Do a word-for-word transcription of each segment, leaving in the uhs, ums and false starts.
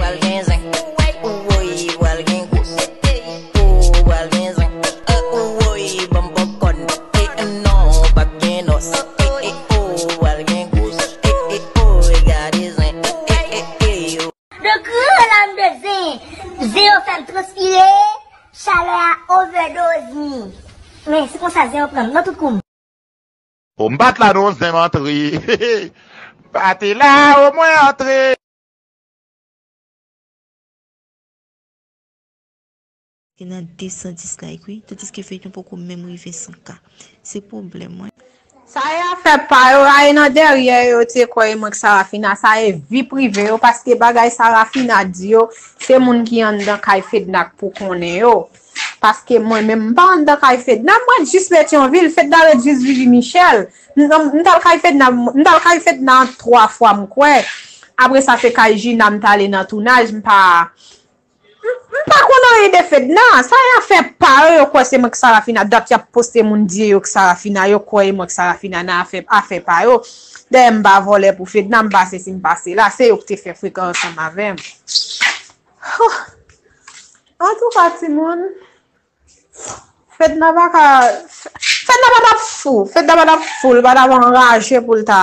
Pral gen zen, ou woy, pral gen gwo. Ou pral gen zen, ou woy, ban m pòpkòn. E non, pa gen nòs. E, e, ou pral gen gwo. E, e, ou gade zen. E, e, e, e, yo. De gran lam de zen. Zen yo fè m transpire. Chalè a overdose mi. Men se konsa zen yo pran m nan tout kou m. O, m pa t la non, zen m antre. M pa te la, o mwen antre. Gen nan de san dis like wi, tandiske feyton poko menm rive san K. Se pwoblèm wi. Sa e afè pa yo, a e nan dèyè yo te kwè e mwen k Sarafina, sa e vi prive yo, paske bagay Sarafina di yo, se moun ki anndan kay Fedna k pou konnen yo. Paske mwen menm, m pa anndan kay Fedna, m pral jis Petyonvil, Fedna ret jis Viji Michèl. M, m, m t al kay Fedna, m t al kay Fedna twa fwa m kwè. Apre sa se kay Jina m t ale nan tounaj, m pa, m, m pa konn anyen de Fedna. Sa e afè pa yo, yo kwè se mwen k Sarafina, dat y ap poste moun di yo k Sarafina, yo kwè e mwen k Sarafina nan afè, afè pa yo. Dayè m pa vòlè pou Fedna, m pa sesi m pa sela, se yo k te fè frekan ansanm avè m. Huh. Antouka timoun, Fedna pa ka, Fedna pa t ap fou, Fedna pa t ap fou, li pa t ap anraje pou l ta,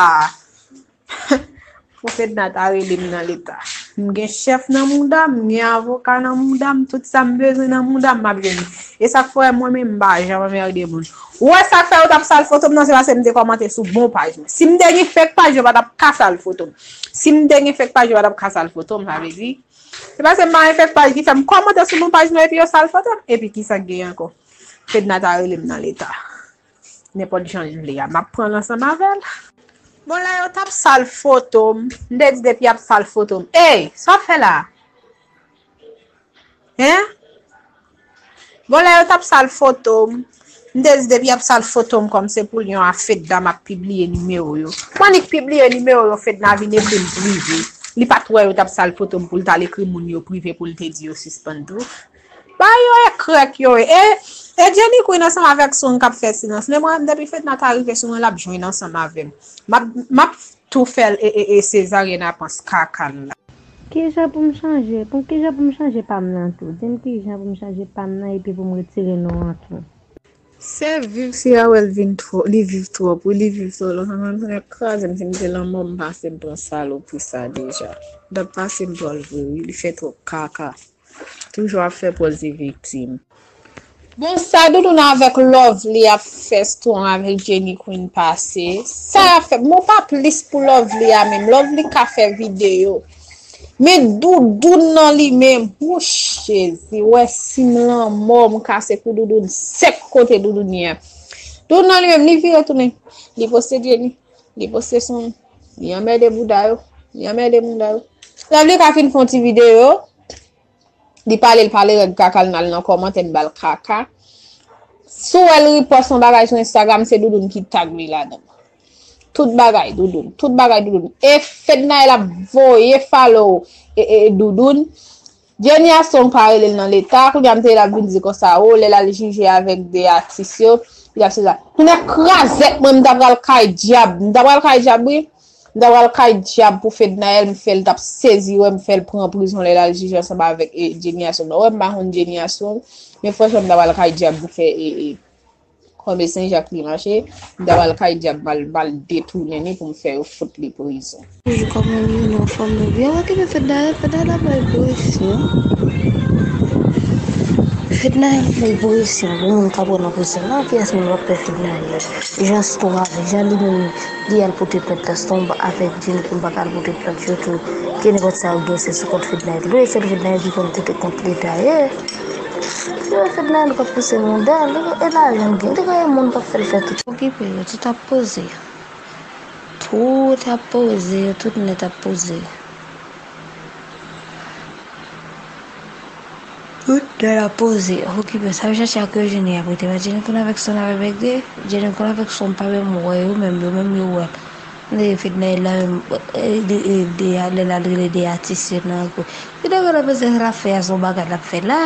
pou Fedna ta rele m nan leta. M gen chèf nan mouda m, m gen avoka nan mouda m, tout sa m bezwen nan mouda m, m ap jwenn li. E sa k fè mwen menm m pa janm anmède moun. Ou wè sa k fè yo t ap sal foto m nan, se paske m te kòmante sou bon paj mwen. Si m te gen fake paj, yo pa t ap ka sal foto m. Si m te gen fake paj, yo pa t ap ka sal foto m, sa vle di, se paske m pa gen fake paj ki fè m kòmante sou bon paj mwen epi yo sal foto m. Epi kisa k genyen ankò? Fedna ta rele m nan leta. Nenpòt jan l vle a, m ap pran l ansanm avè l. Bon, lè yo t ap sal foto m, m te di depi y ap sal foto m. Ey, sa w ap fè la a? Hein? Bon, lè yo t ap sal foto m, m te di depi y ap sal foto m kòm se pou l yon afè dam ap pibliye nimewo yo. M annik pibliye nimewo yo, Fedna vin ekri m prive. Li pa t wè yo t ap sal foto m pou l t al ekri moun yo prive pou l te di yo sispann tou. Ba yo e krèk yo ye. E, e Jenny Queen ansanm avèk Song k ap fè silans. Men mwen, depi Fedna ta rive sou mwen, l ap jwenn ansanm avè m. M ap, m ap tou fè l e, e, e sezaryèn apans kaka l la. Kijan pou m chanje? Pou kijan pou m chanje pa m nan tou? Di m kijan pou m chanje pa m nan epi pou m retire non an tou. Se viv Sira wè l vin twò, li viv twòp wi, li viv twò lontan, sa kraze m, si m te lanmò m pase m pran salopri sa deja. Dat pase m pran l vre wi, li fè twòp kaka. Toujou ap fè pòz li viktim. Bon sa Doudoune avèk Lovely ap fè strong avèk Jenny Queen pase. Sa y ap fè? Bon pa plis pou Lovely a menm. Lovely ka fè videyo. Men Doudoune nan li menm. Wouch Jezi. Wè si m lanmò m kase kou Doudoune sèk kote Doudoune ye a. Doudoune nan li menm li vire tounen. Li poste Jenny. Li poste Song. Li anmède bouda yo. Li anmède bouda yo. Lovely ka fin fè yon ti videyo. Li pale, l pale rèd kaka l, n al nan kòmantè, n ba l kaka. Si w wè l ripòs yon bagay sou Instagram, se Doudoune ki tag li ladan. Tout bagay Doudoune, tout bagay Doudoune. E Fednaelle ap voye follow e, e, e Doudoune. Jenny a Song pa rele l nan leta, kounye a m te la vin di konsa, o, lè l al jije avèk de atis yo, li ap se sa. Kounye a krazèt mwen, m ta pral kay dyab, m ta pral kay dyab wi. M ta pral kay dyab pou Fednaelle, m fè l t ap sezi wè m fè l pran prizon lè l al jije ansanm avèk e, Jenny a Song. Ou wè m pa konn Jenny a Song, men franchman m ta pral kay dyab pou fè e, e, kòm e Sen Jak li mache, m ta pral kay dyab m al, m al detounen li pou m fè yo fout li prizon. Toujou kòm yon moun anfòm nou byen wè ki fè Fednaelle, Fednaelle ap bay presyon. Fednaelle ap bay presyon pou moun k ap pran nan presyon la, kiyès moun w ap fè Fednaelle? Jan Song avè, jan li menm li al pote plent la, Song avèk Jenny Queen pa ka al pote plent yo tou. Ke nenpòt sa yo gen se sou kont Fednaelle. Li sèl Fednaelle ki konn pote kont li dayè. Yo Fednaelle k ap pouse mouda l, e lajan l gen, li gen moun k ap fè l fè tout. Okipe yo, tout ap poze. Tout ap poze yo, tout nèt ap poze yo. Tout nèt ap poze yo, okipe yo. Sa yo chache ak yo Jenny ap rete. Jenny konn avèk Song avèk de, Jenny konn avèk Song pa menm wè yo menm, yo menm yo wè. Nèg Fednaelle la menm, e, de, e, de, lè l al rele de atis yo nan kou. Fednaelle la bezwen l ap fè a se yon bagay l ap fè la.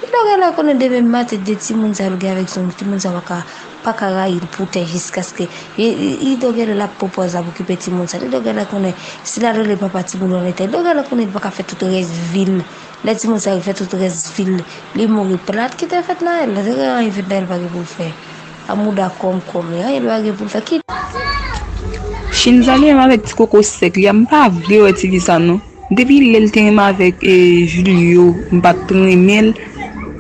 Li dogè la konnen demen maten de timoun sa yo gen avèk zong, timoun sa yo pa ka pa ka rayi l pou tè jiskaske li dogè la l ap pwopòz ap okipe timoun sa. Li dogè la konnen si l al rele papa timoun yo anlè tè, li dogè la konnen li pa ka fè tout rès vi l. Lè timoun sa yo fè tout rès vi l, li mouri plat. Ki te fèt Nayèl la? Te gen anyen fèt Nayèl pa gen pou l fè. A mouda kòm kòm li, anyen li pa gen pou l fè. Ki Chinza li menm avèk ti koko sèk li a, m pa vle wè ti fi sa non. Depi lè l te renmen avèk e, Julio, m pa t renmen l,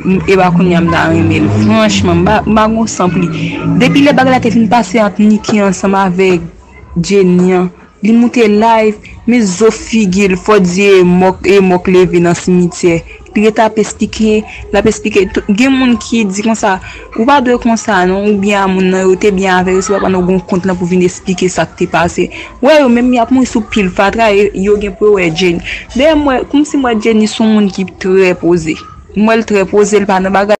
m- e pa kounye a m ta renmen l. Franchman, m pa, m pa gon san pou li. Depi lè bagay la te fin pase ant Niki ansanm avèk Jenny an, li moute live, men zo figi l, fò di e mò k, e mò k leve nan simityè. Li ret ap esplike, l ap esplike. Tout- Gen moun ki di konsa, ou pa dwe konsa non, oubyen a moun nan yo te byen avè yo, se pa pandan w gen yon kont lan pou vin esplike sa k te pase. Wè yo menm y ap mouri sou pil fatra, e yo gen pou yo wè Jenny. Dayè m wè, kòmsi m wè Jenny se yon moun ki trè poze. M wè l trè poze, l pa nan bagay.